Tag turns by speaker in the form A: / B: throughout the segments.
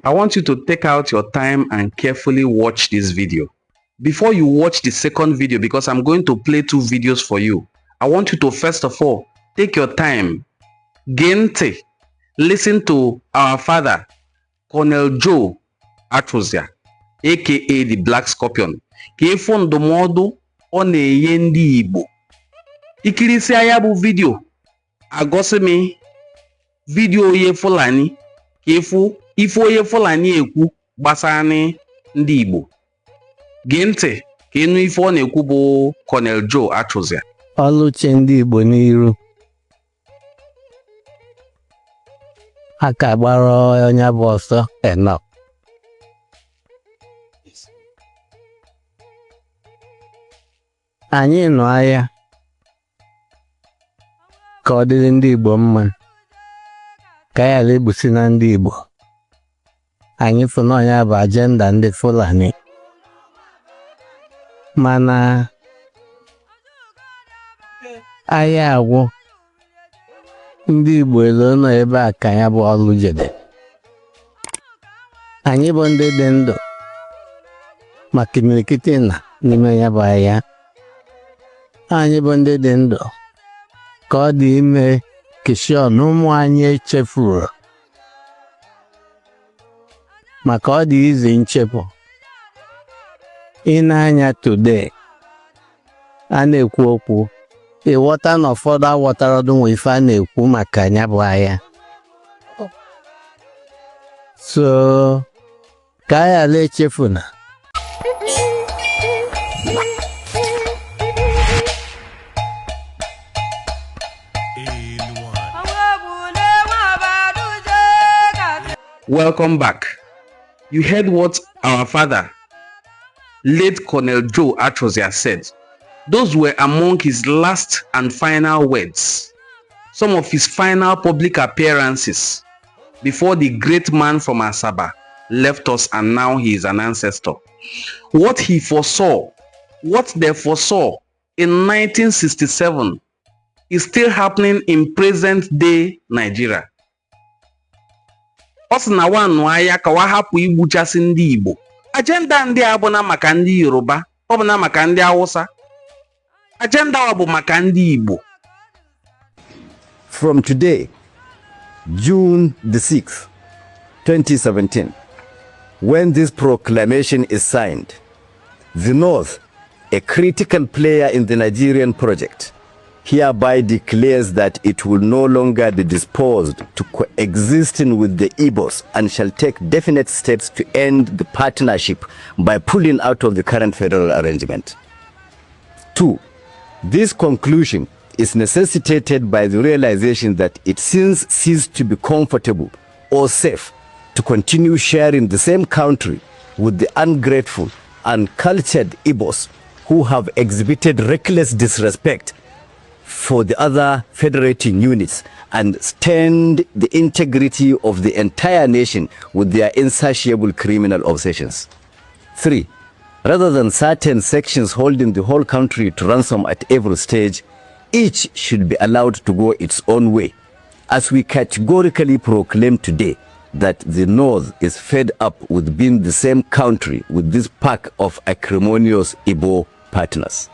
A: I want you to take out your time and carefully watch this video. Before you watch the second video, because I'm going to play 2 videos for you, I want you to first of all take your time, gente, listen to our father, Colonel Joe Atroia, aka the Black Scorpion, ka ịfụ ndụmọdụ ọ na-enye ndị Igbo. Ikirisi anya bụ video, agosi mi video onye Fulani, ka ịfụ ife onye Fulani ekwu gbasara ndị Igbo. Gee ntị ka ịnụ ife ọ na-ekwu bụ Colonel Joe Atroia.
B: Ọlụche ndị Igbo n'iru. Aka gbara onye bụ ọsọ enough. Anyị nọ ahịa ka ọ dịrị ndị Igbo mma, ka ya lebusi na ndị Igbo. Anyị fụ na onye bụ agenda ndị Fulani. Mana ahịa agwụ, ndị Igbo elo nọ ebe a ka ya bụ ọlụ jede. Anyị bụ ndị dị ndụ maka imirikiti na n'ime ya bụ ahịa. Anyị bụ ndị dị ndụ ka ọ dị ime kishọn ụmụ anyị echefuru, maka ọ dị izi nchepụ. Ị na-anya today, a na-ekwu okwu, ịghọta na ụfọdụ aghọtara ọdụ ife a na-ekwu maka ya bụ ahịa. So ka anyị ala echefu na
A: Welcome back. You heard what our father, late Colonel Joe Atroia, said. Those were among his last and final words, some of his final public appearances before the great man from Asaba left us and now he is an ancestor. What he foresaw, what they foresaw in 1967 is still happening in present-day Nigeria. Ọ sị na nwanụ ahịa ka wa hapụ igbuchasị ndị Igbo. Agenda ndị a bụ na maka ndị Yoruba, ọ bụ na maka ndị Hausa. Agenda ọ bụ maka ndị Igbo.
C: From today, June the 6th, 2017, when this proclamation is signed, the North, a critical player in the Nigerian project, hereby declares that it will no longer be disposed to coexisting with the Igbos and shall take definite steps to end the partnership by pulling out of the current federal arrangement. 2. This conclusion is necessitated by the realization that it since ceased to be comfortable or safe to continue sharing the same country with the ungrateful and cultured Igbos who have exhibited reckless disrespect for the other federating units and stained the integrity of the entire nation with their insatiable criminal obsessions. 3. Rather than certain sections holding the whole country to ransom at every stage, each should be allowed to go its own way, as we categorically proclaim today that the North is fed up with being the same country with this pack of acrimonious Igbo partners.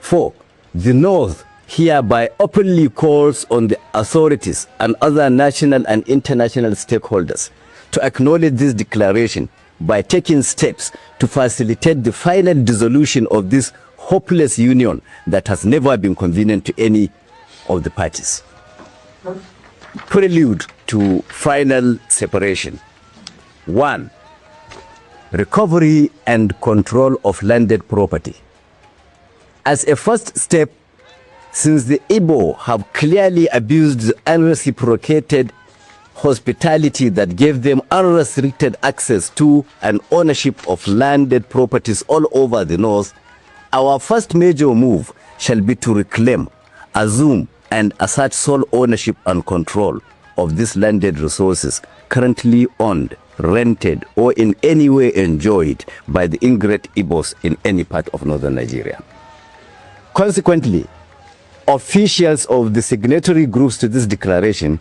C: 4. The North hereby openly calls on the authorities and other national and international stakeholders to acknowledge this declaration by taking steps to facilitate the final dissolution of this hopeless union that has never been convenient to any of the parties. Prelude to final separation. 1. Recovery and control of landed property. As a first step, since the Igbo have clearly abused the unreciprocated hospitality that gave them unrestricted access to and ownership of landed properties all over the North, our first major move shall be to reclaim, assume, and assert sole ownership and control of these landed resources currently owned, rented, or in any way enjoyed by the ingrate Igbos in any part of northern Nigeria. Consequently, officials of the signatory groups to this declaration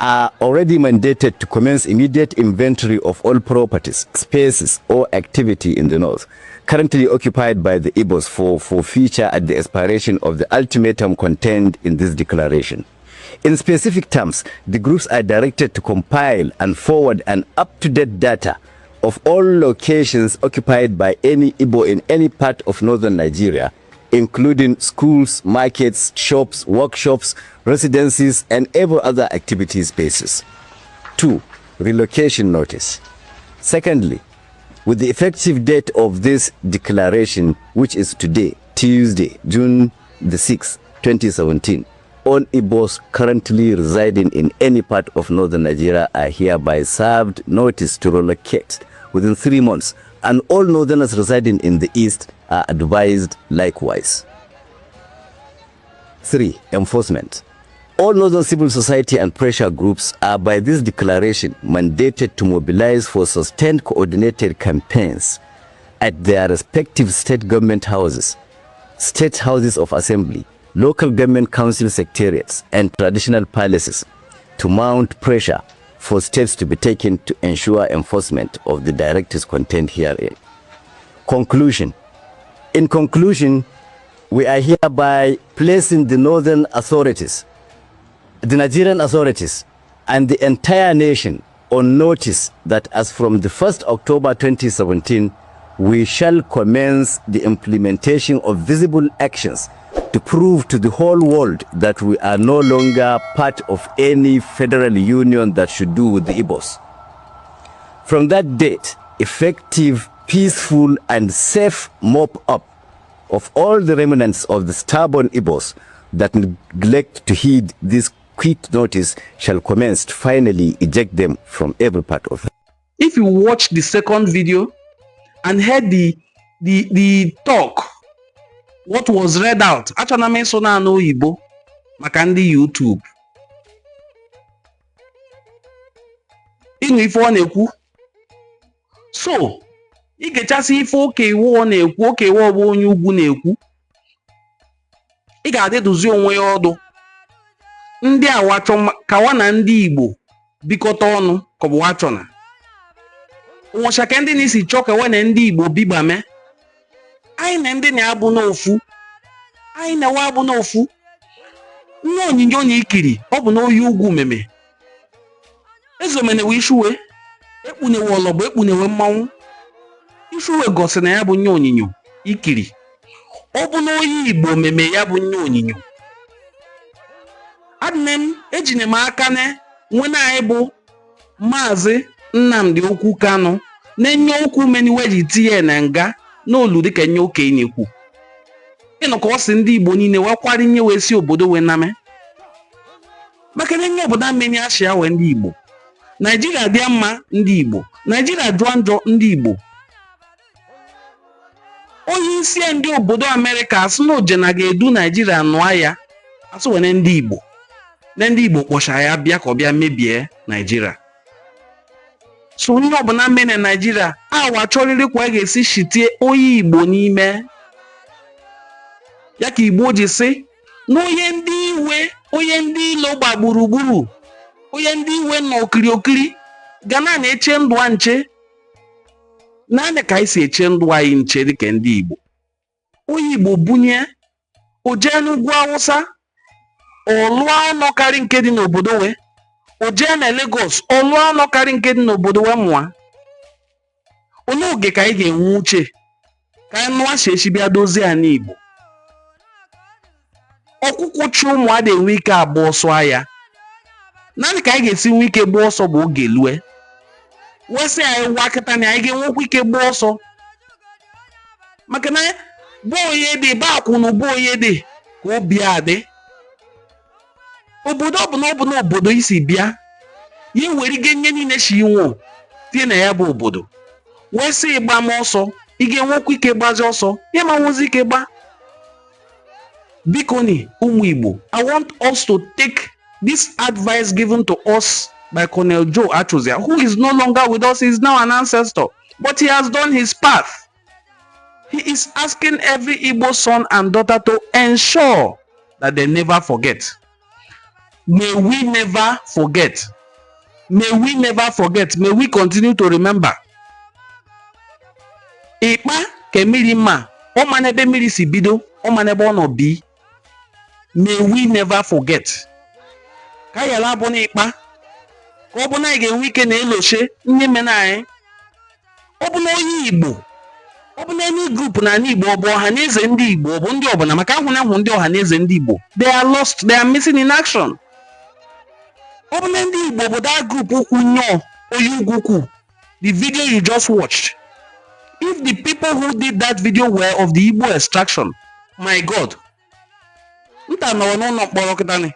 C: are already mandated to commence immediate inventory of all properties, spaces, or activity in the north currently occupied by the Igbos for forfeiture at the expiration of the ultimatum contained in this declaration. In specific terms, the groups are directed to compile and forward an up-to-date data of all locations occupied by any Igbo in any part of northern Nigeria, including schools, markets, shops, workshops, residencies, and every other activity spaces. 2. Relocation notice. Secondly, with the effective date of this declaration, which is today, Tuesday, June the 6th, 2017, all Igbos currently residing in any part of northern Nigeria are hereby served notice to relocate within 3 months, and all northerners residing in the east are advised likewise. 3. Enforcement. All northern civil society and pressure groups are by this declaration mandated to mobilize for sustained coordinated campaigns at their respective state government houses, state houses of assembly, local government council secretariats, and traditional palaces to mount pressure for steps to be taken to ensure enforcement of the directives contained herein. Conclusion. In conclusion, we are hereby placing the northern authorities, the Nigerian authorities, and the entire nation on notice that as from the 1st October 2017, we shall commence the implementation of visible actions to prove to the whole world that we are no longer part of any federal union that should do with the Igbos. From that date, effective, peaceful, and safe mop-up of all the remnants of the stubborn Igbos that neglect to heed this quick notice shall commence to finally eject them from every part of it.
A: If you watch the second video and heard the talk, what was read out, achọna m ịsụ na anụ Igbo maka ndị YouTube. Ịnụ ife ọ na-ekwu. So, ị ga-echasị ife oke iwu ọ na-ekwu, oke iwu ọ bụ onye ugwu na-ekwu. Ị ga-adịduzi onwe ya ọdụ. Ndị awachọ kawa na ndị Igbo bikọta ọnụ ka ọ bụ wachọna. Ụmụchaka ndị na-esi chọ kawa na ndị Igbo bibame. Anyị na ndị na-abụ n'ofu. Anyị na-ewe abụ n'ofu. Nne onyinyo na ikiri, ọ bụ n'oyi ugwu meme. Ezomenewe ishuwe, ekpunewe ọlọbọ, ekpunewe mmanwụ. Ishuwe gosi na ya bụ nye onyinyo ikiri. Ọ bụ n'oyi Igbo meme ya bụ nye onyinyo. Adnem ejine m aka ne nwena anyị bụ Maazị Nnamdi Okwu Kanu na-enye okwu meniwe ji tinye na nga n'olu dịka nye oke na-ekwu. Ịnụ ka ọ sị ndị Igbo niile wakwari nye wee si obodo wee name. Maka na nye obodo ameni ashịa wee ndị Igbo. Nigeria dị mma ndị Igbo. Nigeria jụọ njọ ndị Igbo. Onye isi ndị obodo Amerika asị na ojena ga-edu Nigeria nụọ ya asị wene ndị Igbo. Na ndị Igbo kpọcha ya bịa ka ọ bịa mebie Nigeria. So onye ọbụla mene Nigeria awa chọrịrị kwa ga-esi shitie onye Igbo n'ime. Ya ka Igbo ji sị na onye ndị iwe, onye ndị ilo gba gburugburu, onye ndị iwe nọ okiri ga na-eche ndụ a nche. Naanị ka anyị si eche ndụ anyị nche dịka ndị Igbo. Onye Igbo bunye o jee n'ugwu Awụsa, ọlụọ ọnọ karị nke dị n'obodo we. O jee na Lagos, ọlụọ ọnọ karị nke dị n'obodo we mụa. Onye oge ka anyị ga-enwe uche ka anyị nụọ si echi bịa dozie anyị Igbo. Ọkwụkwụ chi ụmụ ada enwe ike agba ọsọ agha. Naanị ka anyị ga-esi nwe ike gba ọsọ bụ oge lue. Wesị anyị nwa kịta na anyị ga-enwekwa ike gba ọsọ. Maka na bụ onye dị ba akwụnụ bụ onye dị ka obi adị. Obodo ọ bụ na obodo isi bịa, ya were ige nye niile shi inwo tie na ya bụ obodo. Wee sị ịgba m ọsọ, ị ga-enwekwa ike gbazi ọsọ, ya ma nwezi ike gba. Bikoni ụmụ Igbo, I want us to take this advice given to us by Colonel Joe Atroia, who is no longer with us. He is now an ancestor, but he has done his path. He is asking every Igbo son and daughter to ensure that they never forget. May we never forget. May we never forget. May we continue to remember. Ikpa kemiri ma o manebe miri si bido o manebe ono bi. May we never forget. Ka yala bụ na ikpa ka ọ bụ na ga-enwe ike na eloshe ndị mena anyị. Ọ bụ na onye Igbo, ọ bụ na any group na Igbo, ọ bụ ọha na eze ndị Igbo, ọ bụ ndị ọbụla maka ahụ na ahụ ndị ọha na eze ndị Igbo. They are lost, they are missing in action. Ọ bụ na ndị Igbo bụ that group kwunyo oyi ugwu. The video you just watched. If the people who did that video were of the Igbo extraction, my God. Nta nọ n'ụlọ mkpọrọ kịta ni.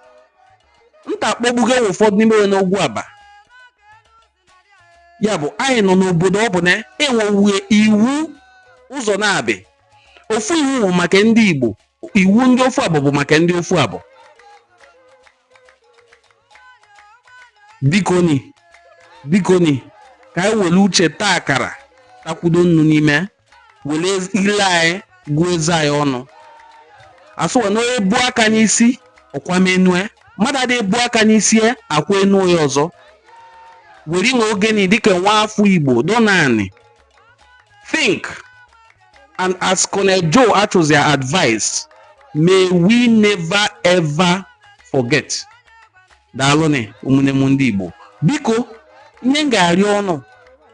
A: Nta kpọgbugo ụfọdụ n'ime n'ogwu Aba. Ya bụ anyị nọ n'obodo ọ bụ na enwe iwu ụzọ na-abị. Ofu iwu maka ndị Igbo, iwu ndị ofu abụ bụ maka ndị ofu abụ. Bikoni ka anyị were uche taa akara takwudo nnu n'ime were ile anyị gụọ eze anyị ọnụ. Asụwa na ebu aka n'isi ọkwa menue mmadụ adị ebu aka n'isi akwa enu ya ọzọ. Were nwe ogeni dịka nwa afọ Igbo donani. Think, and as Colonel Joe Atroia advised, may we never ever forget. Daalụnị ụmụnne m ndị Igbo. Biko, nye ngari ọnụ.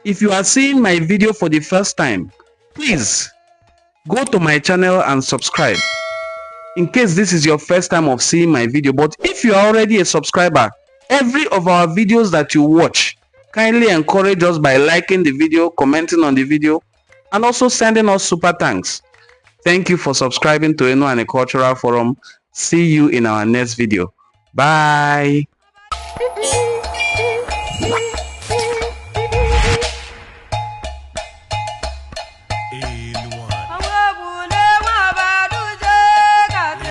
A: If you are seeing my video for the first time, please go to my channel and subscribe. In case this is your first time of seeing my video, but if you are already a subscriber, every of our videos that you watch, kindly encourage us by liking the video, commenting on the video, and also sending us super thanks. Thank you for subscribing to Eno and a Cultural Forum. See you in our next video. Bye.